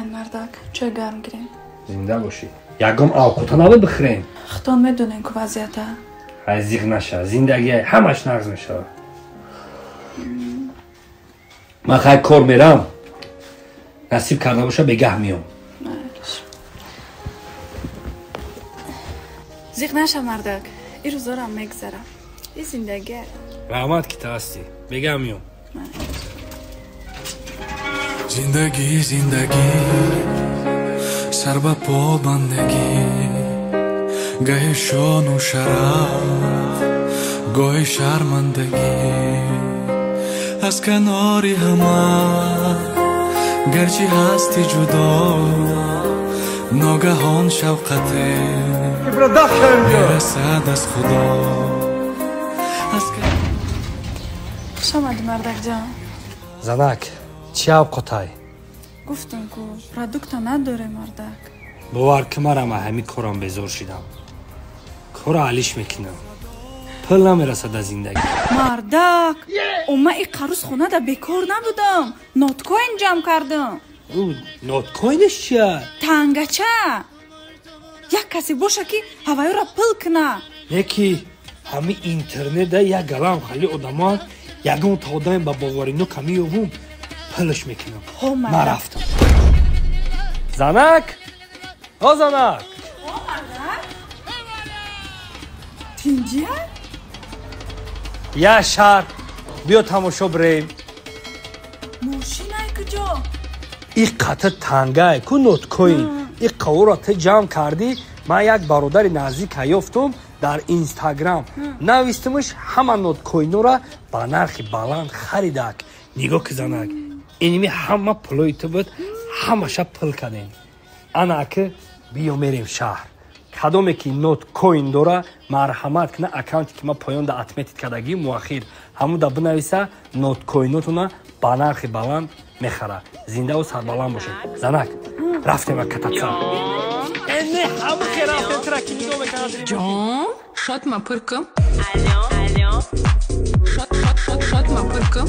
Биёен, мардак, чой гарм гирем. Зинда бошӣ. Ягон авқота набуд бихӯрем? Худтон медонем ку вазъията. Ай, зиғ наша, зиндагӣ ҳамаш нағз мешавад. Ман хай кор мерам, насиб карда боша, бегаҳ меом. Зиқ наша, мардак, ин рӯзорам мегзара, ин зиндагӣ. Раҳмат, ки ту ҳастӣ. Бегаҳ меом. Зиндагӣ, зиндагӣ, сар ба по бандагӣ, гаҳи шону шараф, гоҳи шармандагӣ, аз канори ҳама гарчи ҳасти ҷудо, ногаҳон шавқате мерасад аз Худо. Хуш омадӣ, мардакҷон. Занак, чӣ авқотай? Гуфтам ку, продукта надорем, мардак. Бовар ки, марам ҳамин корам безор шидам. Кора алиш мекунам, пул намерасад аз зиндагӣ. Мардак, ома и қарӯз хонада бекор набудам, ноткоин ҷамъ кардам. Ноткоинаш чия? Тангача. Як касе боша, ки ҳавайёра пул куна. Не ки ҳамин интернета як галам хали одамоан, ягон та одаме ба боварино ками ёбум, пулаш мекунам. Ман рафтам. Занак, о занак! Тинҷия? Я шаҳр биё, тамошо бирем. Мошинай куҷо? И қата тангай ку, ноткоин. И қавора ту ҷамъ кардӣ. Ман як бародари наздика ёфтум дар Инстаграм, навистимаш, ҳама ноткоинора ба нархи баланд харидак. Нигоҳ ки, занак, иними ҳама пулои ту буд, ҳамаша пул кардем. Ана аки биё, мерем шаҳр. Кадоме ки ноткоин дора, марҳамат кина, аккаунте ки ман поёнда отметить кардагӣ муахир, ҳамуда бинависа, ноткоинотона ба нархи баланд мехара. Зиндаву сарбаланд бошед. Занак, рафтем кататса. Не, ҳамухе рафтем, тра ки нигоҳ мекунад. Ҷон, шот ма пур кун. Шот, шот, шот, шот ма пур кун.